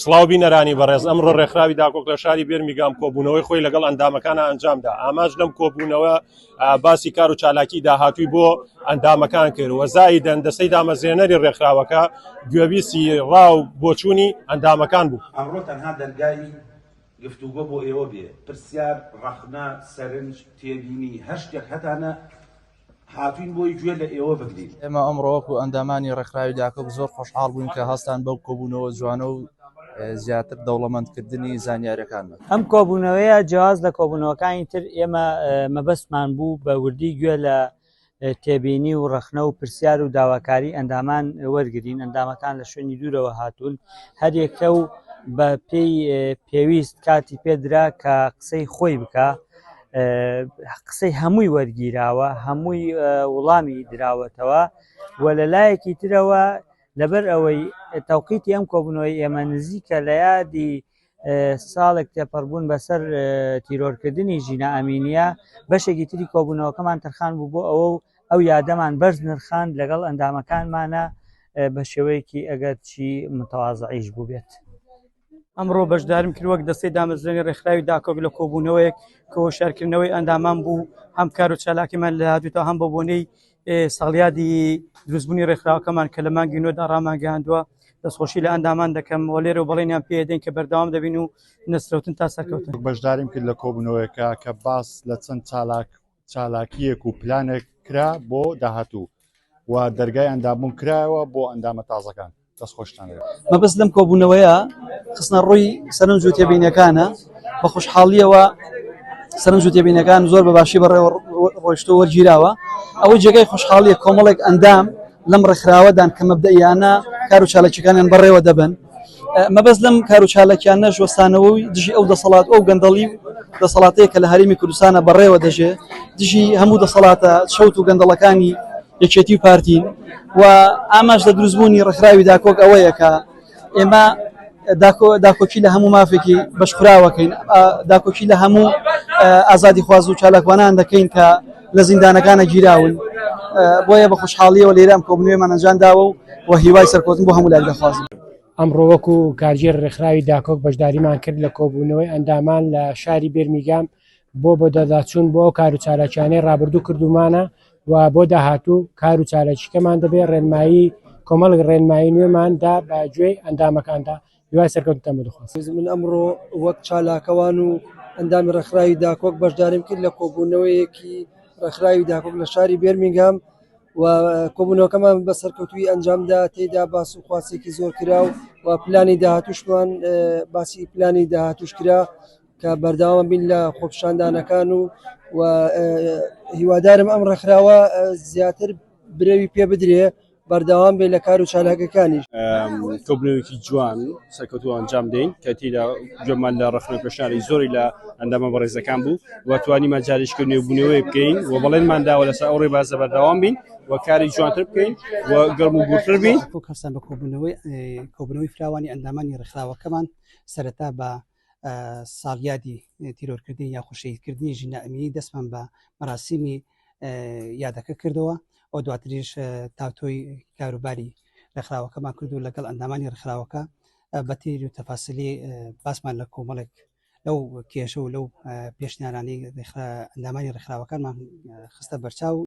سڵاو بینەرانی بەڕێز، ئەمڕۆ ڕێکخراوی داکۆک لە شاری بێرمیگام کۆبوونەوەی خۆی لەگەڵ ئەندامەکانە ئەنجامدا. ئامانج لەم کۆبوونەوە باسی کار و چالاکی داهاتووی بۆ ئەندامەکان کرد و زائیدەن دەستەی دامەزرێنەری ڕێکخراوەکە گوێبیستی ڕا و بۆچوونی ئەندامەکان بوو. ئەمڕۆ تەنها دەرگای گفتوگۆ بۆ ئێوە بێ، پرسیار، ڕەخنە، سەرنج، تێبینی، هەر شتێک هەتانە هاتووین بۆی گوێ لە ئێوە بگرین. ئێمە ئەمڕۆ وەکو ئەندامانی ڕێکخراوی داکۆک زۆر خۆشحاڵ بووین کە هەستان بەو کۆبوونەوە جوانە و زیاتر دەوڵەمەندکردنی زانیاریەکانمان. ئەم کۆبوونەوەیە جیاواز لە کۆبوونەوەکانی تر ئێمە مەبەستمان بوو بە وردی گوێ لە تێبینی و ڕەخنە و پرسیار و داواکاری ئەندامان وەرگین. ئەندامەکان لە شوێنی دوورەوە هاتوون، هەریەکە و بە پێی پێویست کاتی پێدرا کە قسەی خۆی بکە. قسەی هەمووی وەرگیراوە، هەمووی وڵامی دراوەتەوە و لە لایەکی ترەوە لەبەر ئەوەی تەوقیتی ئەم کۆبوونەوەی ئێمە نزیکە لە یادی ساڵێک تێپەڕبوون بەسەر تیرۆرکردنی ژینا ئەمینیە، بەشێکی تری کۆبوونەوەکەمان تەرخان بوو بۆ ئەوە و ئەو یادەمان بەرز نرخاند لەگەڵ ئەندامەکانمانە بە شێوەیەکی ئەگەر چی متەوازعیش بووبێت. ئەمڕۆ بەشدارم کرد وەک دەستەی دامەزرێنی ڕێکخراوی داکۆک لە کۆبوونەوەیەک کە هۆشیارکردنەوەی ئەندامان بوو، هەم کار و چالاکیمان لە هاتووتا هەم بە بۆنەی ساڵیادی دروستبوونی ڕێکخراوەکەمان کە لە مانگی نۆدا ڕامانگەیاندووە. دەستخۆشی لە ئەندامان دەکەم و لێرەوە بەڵێنیان پێدەین کە بەردەوام دەبین و نەسرەوتن تا سەرکەوتن. بەشداریم کرد لە کۆبوونەوەیەکە کە باس لە چەند چالاک چالاکییەک و پلانێک کرا بۆ داهاتوو و دەرگای ئەندامبوون کرایەوە بۆ ئەندامە تازەکان. دەستخۆشتان لێ. مەبەست لەم کۆبوونەوەیە خستنە ڕووی سەرنج و تێبینیەکانە. بە خۆشحاڵیەوە سەرنج و تێبینەکان زۆر بە باشی بەڕێوە ڕۆیشتووە وەرگیراوە. ئەوەی جێگای خۆشحاڵیە کۆمەڵێک ئەندام لەم ڕێکخراوەدان کە مەبدەئیانە کار و چالاکیەکانیان بەڕێوە دەبەن. مەبەست لەم کار و چالاکیانەش وەستانەوەی دژی ئەو دەسەڵات ئەو گەندەڵی دەسەڵاتەیە کە لە هەرێمی کوردستانە بەڕێوە دەژێ، دژی هەموو دەسەڵاتە چەوت و گەندەڵەکانی یەکێتی و پارتین و ئاماژ لە دروستبوونی ڕێکخراوی داکۆک ئەوەیە کە ئێمە داکۆکی لە هەموو مافێکی بەشخراوەکەین، داکۆکی لە هەموو ئازادیخواز و چالاکوانان دەکەین کە لە زیندانەکانە گیراون. بۆیە بە خۆشحاڵیەوە لێرە ئەم کۆبوونەوەمان ئەنجام داوە و هیوای سەرکەوتن بۆ هەموو لایەک دەخوازم. ئەمڕۆ وەکو کارگێڕی ڕێکخراوی داکۆک بەشداریمان کرد لە کۆبوونەوەی ئەندامان لە شاری بێرمیگام بۆ بەدواداچوون بۆ ئەو کار و چالاکیانەی ڕابردوو کردوومانە و بۆ داهاتوو کار و چالاکیکەمان دەبێت ڕێنمایی کۆمەڵێک ڕێنمایی نوێمان دا بە گوێی ئەندامەکاندا هیوای سەرکەوتنتان بۆ دەخوازم. من ئەمڕۆ وەک چالاکەوان و ئەندامی ڕێکخراوی داکۆک بەشداریم کرد لە کۆبوونەوەیەکی ڕێکخراوی داکۆک لە شاری بێرمینگهام و کۆبوونەوەکەمان بە سەرکەوتووی ئەنجامدا، تێیدا باس و خواسێکی زۆر کرا و پلانی داهاتووشمان باسی پلانی داهاتووش کرا کە بەردەوام بین لە خۆپیشاندانەکان و و هیوادارم ئەم ڕێکخراوە زیاتر برەوی پێ بدرێ بەردەوام بێ لە کار و چالاکەکانیش. کۆبوونەوەیەکی جوان سەرکەوتوو ئەنجام دەین کە تێیدا گوێمان لە ڕەخنە و پێشنیاری زۆری لە ئەندامە بەڕێزەکان بوو و توانیمان جارێکیکە نوێبوونەوەی بکەین و بەڵێنمان داوە لەسەر ئەو ڕێبازە بەردەوام بین و کاری جوانتر بکەین و گەرم و گوڕتر بین. هەستان بە کۆبوونەوەی کۆبوونەوەی فراوانی ئەندامانی ڕێکخراوەکەمان سەرەتا بە ساڵیادی تیرۆرکردنی یاخود شەهیدکردنی ژینا ئەمینی دەستمان بە مەراسیمی یادەکە کردەوە و دواتریش تاوتۆی کاروباری ڕێکخراوەکەمان کرد و لەگەڵ ئەندامانی ڕێکخراوەکە بە تیر و تەفاسلی باسمان لە کۆمەڵێک لەو کێشە و لەو پێشنیارانەی ئەندامانی ڕێکخراوەکانمان خستە بەرچاو.